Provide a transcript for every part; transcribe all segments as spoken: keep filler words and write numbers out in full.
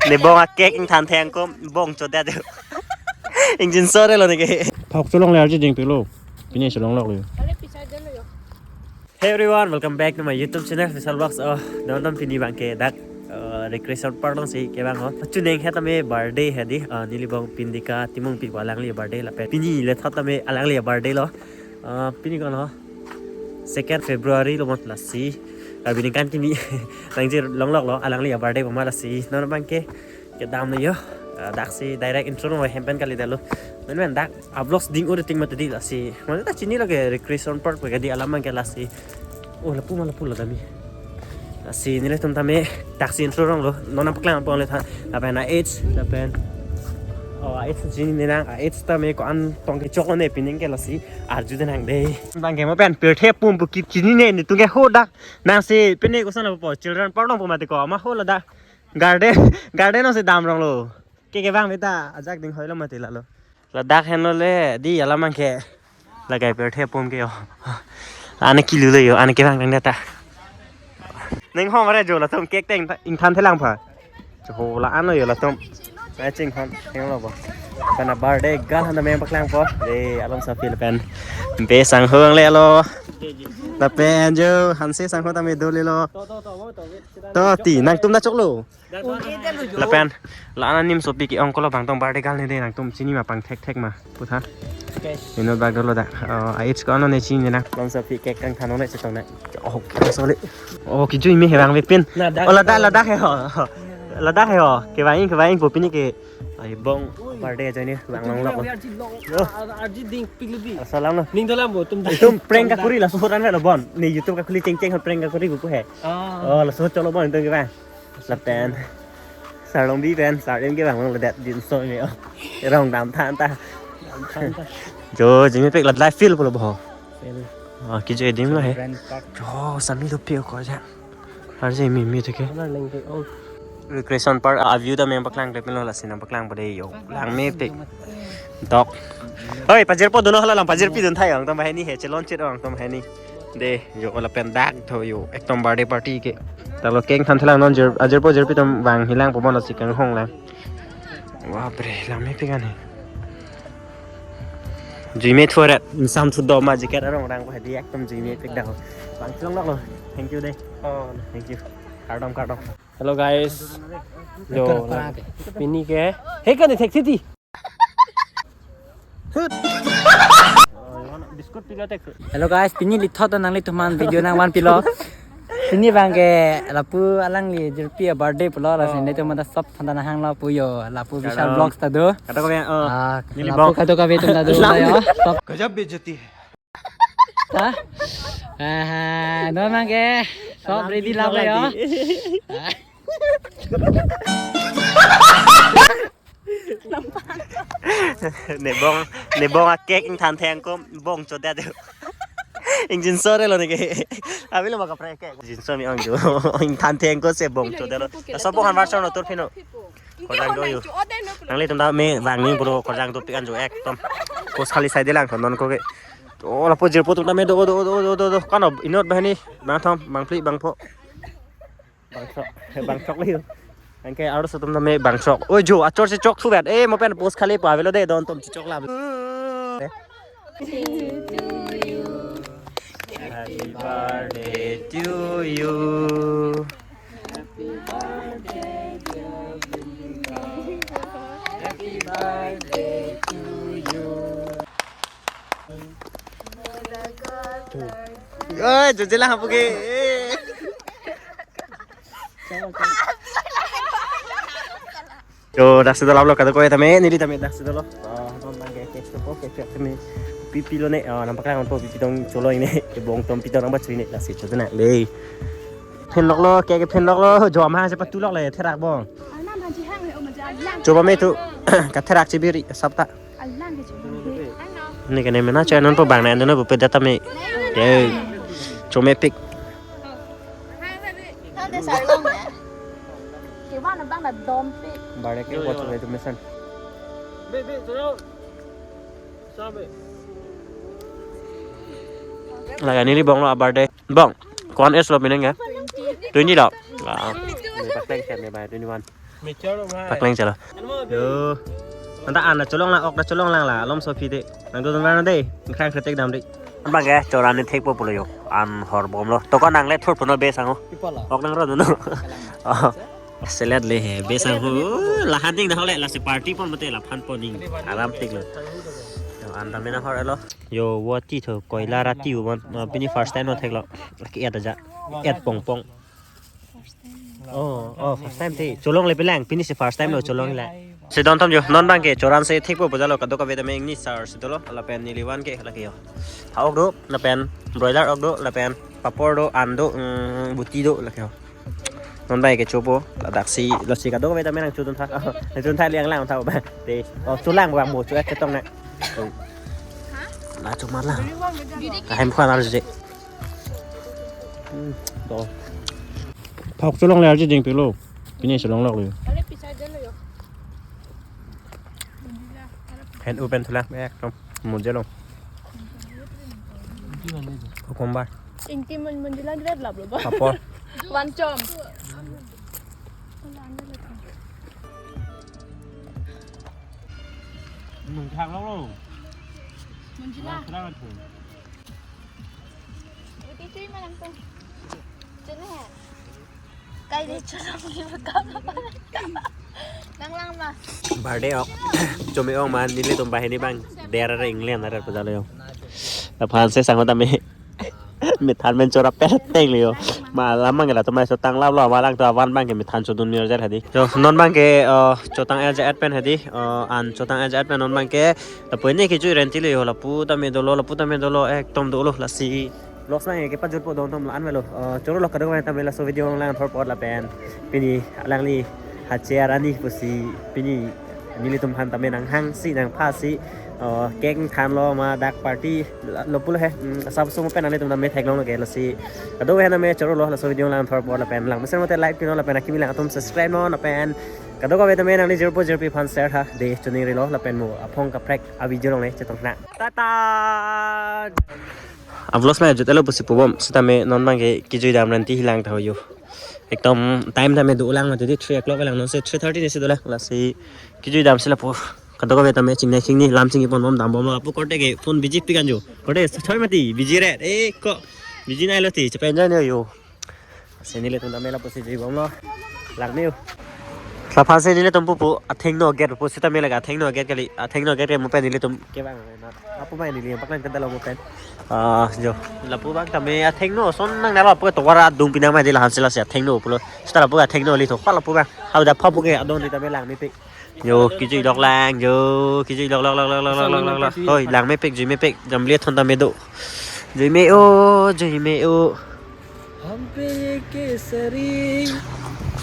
Ne bong a cake ingthan theng ko bong chodet. Ingjinso detlo ne ke. Phak cholongle arje ding pilo. Pine cholongloklo. Hey everyone, welcome back to my YouTube channel, Vishal Vlogs. Oh, don don pini abang ke dak, uh, Recreation Park alongsi kevang ho. Chuning he tame birthday he di, uh, neli bong Pindika Timungpi pu alangli birthday lapen. Pini le thot tame alangli birthday lo. Uh, pini ko-an ho? Second February lo mon lasi. Karbi ningkan kimi nangjir longloklo alangli birthday pama lasi. Non abang ke kedam lo yo. Ah, daksi direct intro lo hem pen kali detlo. Men men dak a vlogs ding ur ting mati di lasi. Mane ta chinilo ke Recreation Park ke di alam abang ke lasi. Oh, lapu ma lapu lo tame. Lasi nelitum tame daksi intro ronglo. Non nangpaklang pon le tha. Lapen a age, lapen, oh, a age chinine nang, a age tame ko-an tong kechoklo ne pining ke lasi. Arju de nang dei. Abang ke mo pen pirthe pum pu kip chinine netum ke ho dak. Nangsi pine koson lapu po children park along pu mati ko ma ho ladak. Garden, garden alongsi dam ronglo. Ke kevang beta ajak ding hoilo mati lalo. Ladak henlo le di alam abang ke. Lagai pirthe pum ke yo. Ane kilu lo yo, ane kevang dang data. Ning hong re jo latum cake teng ta ingthan thelang pha. Ho la-an lo yo latum. Ai chinghon, heng lo bo. Kana birthday gal han ta meng paklang po. De along sa pil pen. Be sang hong le lo. Lapen jo hanse sang hong tame do le lo. To ti nangtum na choklo. Lapen la-an anim sopi ke-ong kolo bang tong birthday gal ne de nangtum chini ma pang thek thek ma. Putha. Ino bag dolo da. Oh, a age ko-an lo ne chinine nang. Along sopi cake kangthan lo ne chetong na. Oh, kilo sole. Oh, kijui me he bang bepin. Oh, ladak, ladak he ho. Ladak he ho. Kevang, kevang pu pini ke. Ai bong birthday ajoine bang longlok. Arji long. Yo. Arji ding pik lo di. Salam lo. Ning dalam bo tum. Itum prank kakuri laso hot an lo bon. Ne YouTube kakhuli cheng cheng hot prank kakuri pu he. Ah. Oh, laso hot cholo bon itum kevang. Lapen Sarlongbi pen Sarlem kevang lo det jinso me o. Rong dam than ta. Jo, jimi pek lat live feel pulo bo. Feel. Ah, kijui adim lo he. Children Park. Jo, sami do pek ko ja. Arje mimi theke. Ala lengke ong. Recreation Park a view ta meng paklang te pilo lasi nangpaklang pade yo. Lang mepik. Dok. Oi, pajirpo dono hala lang pajirpi dun thai ong tong bahini he chelon chit ong tong bahini. De, jo lapen dak tho yo. Ekdom birthday party ke. Talo cake ingthan thelang non jir, ajirpo jirpi atum vang hilang po mono si kanghong lang. Wah, bre, lang mepik ani. Jui me thu ret, insam thu doma jacket arong rang ko hadi ekdom jui mepik dak. Bang chelongloklo. Thank you de. Oh, thank you. Kardom, kardom. Hello guys. Jo, pini ke. He kan thek siti. Biscuit pilo thek. Hello guys, pini lithot nanglitum aphan video nangvan pilo. Pini abang ke lapu alangli jirpi a birthday pulo, lasi netum ta sop than ta nang hang lapu yo, lapu Vishal Vlogs ta do. Kado kave, oh. Ah, neli lapu bong. Kado kave atum ta do yo. Sop. Gajab bejati hai. Ha? Ah, non abang ke sop ready lapu yo. Ne bong, ne bong a cake ingthan theng ko bong chodet. Ingjinso detlo ne ke. Avelo ma kaprek ke. Ingjinso me-ong jo. Ingthan theng ko se bong chodetlo. Laso bong han version lo tur phino. Korjang do yo. Nanglitum ta me vang ni bro korjang do pikan jo ekdom. Post khali sai delang thon non ko ke. Oh, lapu jirpo atum ta me do do do do do do. Kano inut bahini bang thom bang phli bang pho. Bang sok, bang sok lagi. Anke arloso atum ta me bang sok. Oi jo, achor si chok subat. Eh, mo pen post khali pa avelo de, don atum chok lam. Happy birthday to you. Happy birthday to you. Oi, jojela hapu ke. Eh. Jo, daksi dolaplo kado koi tame, neli tame daksi dolo. Oh, non abang ke cake po, cake tame. Pipi lo ne, oh, nangpaklang po pipi tong cholo ne, ke bong tom pitong nang bachu ne, daksi cholo na le. Phenloklo, cake phenloklo, jo amahang si patulokle, therak bong. Choba me tu, katherak chibiri, sapta. Alang ke cuma. Ni kene mena chai non po bang na ando na bupe data me. Ye. Chome pik. Tante salong ya. Kiwan abang na dom pik. Bare ke buat tu mesan. Be, be, terus. Sampai. Laga neli bong lo a birthday. Bong. Ko-an age lo pining ya? Twenty lo. Ah. Ini pakai siap ya, Bang, twenty-one. Paklang chalo. Yo. Anta an ta cholong lang, ok ta cholong lang la. Alom so phi de. Nang dun van de. Nang krang kretek dam de. Abang ke choran ni thekpo pulo yo. An hor bomlo. Toko nang le thur puno be sangho. Ipola. Ok nang ro no. Oh. Selet le he. Be sangho. La han ding dah le, lasi party pon mate la phan pon ding. Aram tik lo. Yo, an ta mena hor lo. Yo, wati tho koila rati u bon. Ah, pini first time no theklo. Lake et aja. Et pong pong. Oh, oh, first time te. Cholong le pelang, pini si first time lo cholong le. Si don thom jo, non abang ke choran si thekpo pu jalo, kadokave tame ingni sar si dolo, lapen neli van ke lake yo. Ha ok do, lapen broiler ok do, lapen papor do, an do, mm, buti do lake yo. Non abang ke chopo, ladak si, lasi kadokave tame nang chodun tha. Nang chodun tha liang lang tha ba. Te, oh, cholang bang mo, cho ek ketong na. Oh. Na chomar lang. Kahem khwan arje. Hmm, to. Phak cholong le arje ding pilo. Pini cholong lok lo. Hen open thula ekdom mujelo. Cucumber. Ingti mun munjila dret lap lo ba. Apor. One chom. Nung thang lo lo. Munjila. Thang lo. Uti chui manang tu. Chui na hai. Kai de cholong ni bekam. Lang lang ma. Birthday ok. Chome ong man nelitum banghini abang. Dera re England are pu jalo yo. Aphan si sangho tame. Mithan men chora per teng le yo. Ma lam abang ke latum mai so tang lap lo, ma lang to avan abang ke mithan chodun mir jar hadi. Yo, non abang ke, eh, chotang aja at pen hadi. Eh, an chotang aja at pen non abang ke. Lapu ne kejui renti le yo, lapu tame dolo, lapu tame dolo, ekdom dolo, lasi. Vlogs abang ke pajut po don tom la an melo. Eh, choro lo kadokave tame laso video lang thor pot lapen. Pini alangli ha chair ani pusi pini nelitum aphan tame nanghang si nangpha si, eh, cake than lo ma dak party lo pulo he, mm, asap sung pen nanglitum tame theklong lo ke lasi. Kadokave tame choro lo laso video lang thor pot lapen lang mesen mate like pino lapen akimi lang atum subscribe non lapen kadokave tame nangli jirpo jirpi aphan share tha de chuning ri lo lapen mo aphong kaprek a video long le chetong na. Tata. A vlogs abang jut elo pusi pubom sitame non abang ke kejui dam renti hilang tha yo. Ekdom time tame do lang mati di three o'clock lang non si three thirty ni si do lang lasi kejui dam si lapu kadokave tame chingnai chingni lam chingni pon bom dam bom lapu korte ke phone busy pi kan jo korte thoi mati busy re e ko busy nai lo ti chepen jan yo yo si nelitum tame lapu si jui bom lo lang niu lapu si nelitum pupu athengno gate pupu sitame laga athengno gate kali athengno gate ke mo pen nelitum ke bang. Apu mai neli paklang kedalo mo pen. Ah, jo. Lapu abang tame athengno son nang nalo apu tovar adung pinang mai di lahan sila si athengno pulo. Sita lapu athengno li tho. Pala lapu abang. Hau da pha puke adon di tame lang mepik. Jo, kejui lok lang, jo, kejui lok lok lok lok lok lok lok lok. Hoi, lang mepik, jui mepik, jamli thon tame do. Jui me o, jui me o. हम पे ये केसरी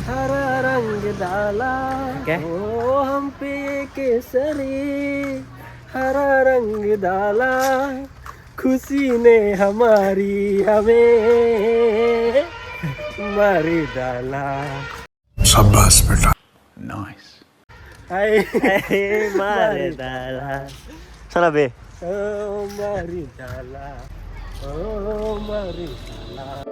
हरा रंग डाला। क्या? ओ हम पे ये केसरी हरा रंग डाला, खुशी ने हमारी हमें मार डाला। शाबाश बेटा। Nice. Hai. Hai, mare dala. Salah be. Oh, mari dala. Oh, mari dala.